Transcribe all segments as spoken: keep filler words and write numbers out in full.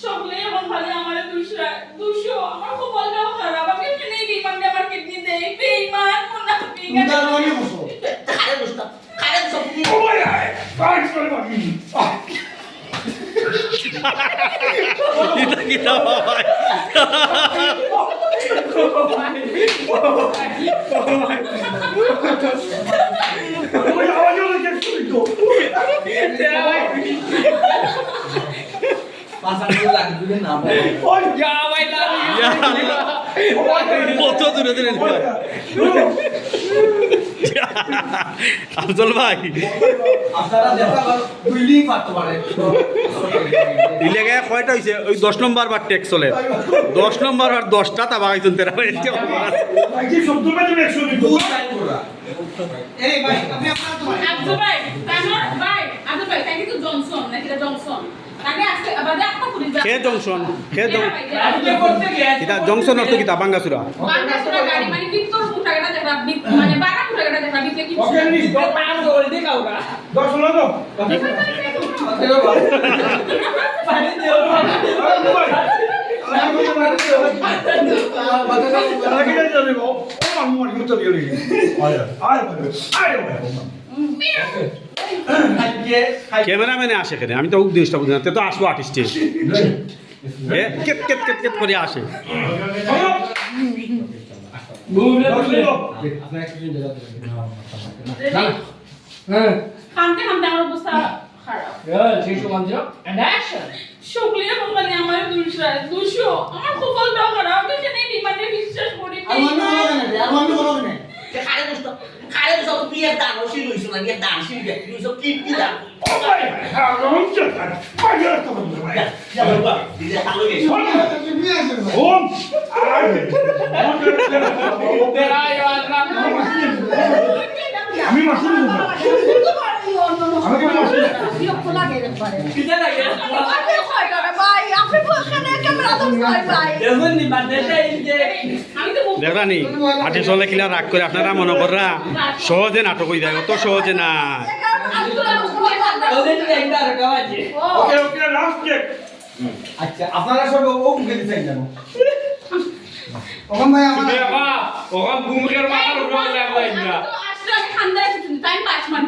সকলে এখন খালি আমারে দুষরা, দুষো। আমার কপালটাও খারাপ। আমি এখানে বেইমান দিয়ে আমার কিডনি দেই। বেইমান, মুনাফিক। তুমি তার মানে বুঝো। খারে বুঝতাম। খারে বুঝতাম। ও ভাই, আয়, আয়, চলে ভাবি। আহ। কিতা, কিতা, বাবা? ওই আওয়াজ হলো যে শুনি তো। পাঁচ আঙ্গুল লাগবে না, বাবা। ওই ইয়া ভাই, লাভ ইয়া আল্লাহ। কত দূরে দূরে নিয়ে। আফজল ভাই। আপনারা দেখা গেল বিল্ডিং পারতে পারে। ইলেগে কয়টা হইছে? ওই দশ নম্বর বার ট্যাক্স চলে। দশ নম্বর বার দশটা তাবা খাইছেন তেরা ভাই। ভাই, কি শব্দ পাইছেন একশো দিন? দুই লাইন করা। এই ভাই, আপনি আপনার তো ভাই। আব্দুল ভাই, তাই না? ভাই, আব্দুল ভাই, তাই কিন্তু জনসন, নাকি এটা জনসন? তাকে আসতে, আবার দেখো পুলিশ। কে জনসন? কে জন-, এটা ভাই, এটা। আপনি কে করতে গিয়ে? এটা জনসন অর্থ কিতা? বাঙ্গাসুরা। বাঙ্গাসুরা গাড়ি, মানে, ভিতর ফুটাকাটা দেখা, ভিত-, মানে, বারা ফুটাকাটা দেখা, ভিতরে কি ওকে, নি। তো পাঁচ গোল দিয়ে কাউরা। দশ হলো তো? পানি দেও, পানি দেও। আগে যাই যাবে গো। ও মামু, মামু, তো দিয়ে দিই। আয়, আয়, আয়, আয়। ক্যামেরাম্যানে আসে কেনে? আমি তো ও জিনিসটা বুঝি না। তে তো আসবো আর্টিস্টে। এ, কেত, কেত, কেত, কেত করি আসে। কানতে কানতে আমার অবস্থা খারাপ। সকলে এখন খালি আমারে দুষরা, দুষো। আমার কপালটাও খারাপ। আমি এখানে বেইমানরে বিশ্বাস করি। আর মানে বলো না, আর মানে বলো না। খারে দুষো। খারে দুষো, তুই এক দানশীল হইছো না, এক দানশীল ব্যক্তি হইছো, কিডনি দান। ও ভাই, হারাম জাদা। ভাই, আর তো বলবো ভাই। যা, যা, বাবা, দিদি, ভালো গেছে। শোন, শোন, আর আমি মাসুম বলবো। আমি কিন্তু মাসুম। বিরক্ত লাগে রে ভাই। কিতা লাগে? ভাই, আপনি বলছেন, ক্যামেরা তো ভাই, ভাই। দেখুন নি, বাদ দেশে এই যে দেখরা নি, আর্টিস্ট হকলে কিলা রাগ করে, আপনারা মনে কররা সহজে নাটক হই যায়, অত সহজে না। ওকে, ওকে, লাস্ট টেক। আচ্ছা, আপনারা সব ও মুখে দিচ্ছেন কেন? ওখান ভাই আমার ওখান ঘুমকের মাথার উপরে লাগলাই না। তো আসলে আমি খান্দার এক্সপ্রেশন, টাইম পাস মানে।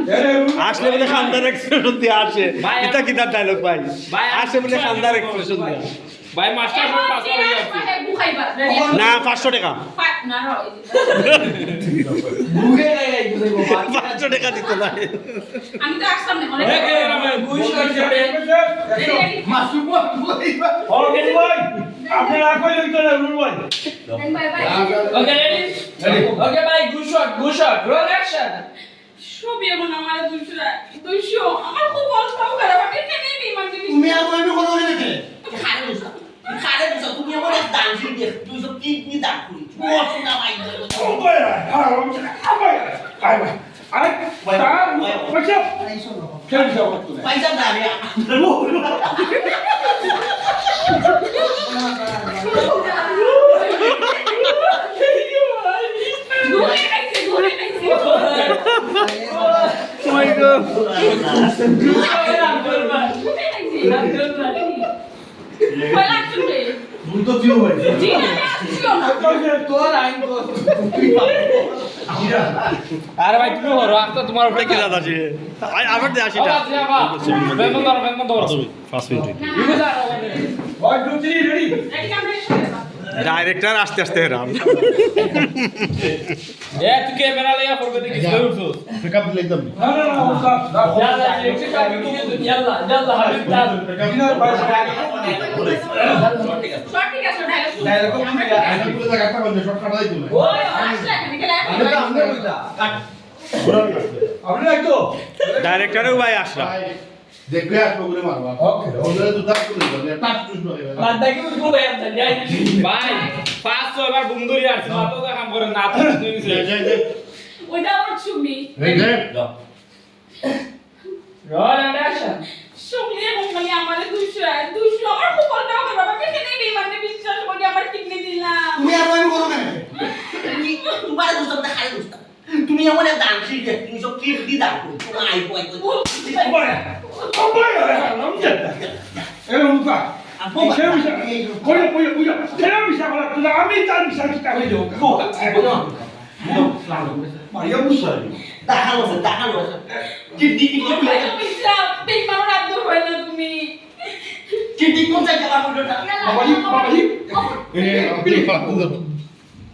আসলে বলে খান্দার এক্সপ্রেশন দিয়ে আসে। ভাই, এটা কিতার ডায়লগ ভাই? ভাই, আসে বলে খান্দার এক্সপ্রেশন দিয়ে। ভাই, মাস্টার সব পাস করে যাচ্ছে। না, পাঁচশো টাকা। পাঁচশো টাকা দিতে নাই। আমি তো আসতাম না, অনেক এ, এ, এ, দুইশো, একশো টাকা। মাসুম ভাই, ভাই, আপনি রাগ হয়ে যেতে না, রুল ভাই। ওকে, রেডি? রেডি। ওকে ভাই, good shot, good shot, roll action. সবই এখন আমার দুষরা, দুষো। আমার খুব অবস্থাও খারাপ, আমি এখানে বেইমানকে তুমি আর আমি কোনো হয়ে গেছে। খারে দুষা, খারে দুষা, তুমি আমার এক দান ফিরে দিয়ে, তুই সব কিডনি দান করি। ও, শোনা ভাই, ও ভাই, আর, আর, আর, আর, আরে, ভাই, তার ভাই, পয়সা, এই শোনো। খেয়ে যাও। পয়সা দাঁড়িয়ে। Oh my God. ভুল তো তুইও হয়েছে। তোর আইন তো তুই পাবি। আরে ভাই, তুমি করো, আজ তো তোমার উপরে কি দাদা আছে? আই, আবার দে আশিটা। আবার দে, আবার। ফ্যান বন্ধ করো, ফ্যান বন্ধ করো। পাঁচ minute. One, two, three, ready? Director আস্তে আস্তে হেরাম। এ, তুই ক্যামেরা লইয়া পড়বে দেখি, কই উঠছস? Pick up দিলে একদম। না, না, না, ও স্যার, স্যার। ইয়াল্লা, ইয়াল্লা, ইয়াল্লা, হাবিব, তার। বিনয় ভাই, স্যার। সঠিক আছে, ডায়লগ। ডায়লগ। ডায়লগ বলে জায়গা একটা বন্ধ, শর্টকাট হয়ে দিল। ও, আসলে এখানে গেলে আমি তো আমরা কইতা। কাট। আপনি রাখতো? ডাইরেক্টরেও ভাই আসলাম। ভাই। দেখবে আর প্রবলেম আর বাবা। ওকে, ওকে। ওদের তো তার করে দেবে, টাচ টুচ নয়। বাদ বাকি ওই পুরো ভাই আপনার, যাই। ভাই, পাঁচ ছয় বার ঘুম ধরে আসছে, মাথা তো কাম করে না, তো ঘুম ধরে যাই, যাই, যাই। ওইটা আমার ছবি। এই যে, যাও। Roll and action. শুনলে এখন খালি আমারে দুষরা, দুষরা, আমার কপালটা খারাপ, আমি এখানে বেইমানরে বিশ্বাস করি, আমার কিডনি দিলাম। তুমি আর আমি বলো কেন? তুমি, তোমার দুষটা, খালি দুষটা। তুমি এমন এক দানশীল ব্যক্তি, তুমি সব কিডনি দান করো, তোমার আইবো, আইবো। ও ভাই, ও ভাই, আরে, আরে, আরে, আরে। কেউ বিচার, কইও, কইও, কইও। কেউ বিচার করা, তুই আমি তার বিচার কিতা কইল? মারিয়া বুঝাই। দেখালো, দেখালো। কিডনি, কিডনি খুলে। বেইমানর আদর হয় না তুমি। কিডনি কোন জায়গায় লাগাইল না? বাবাজি, বাবাজি। এ, আব্দুল, আব্দুল।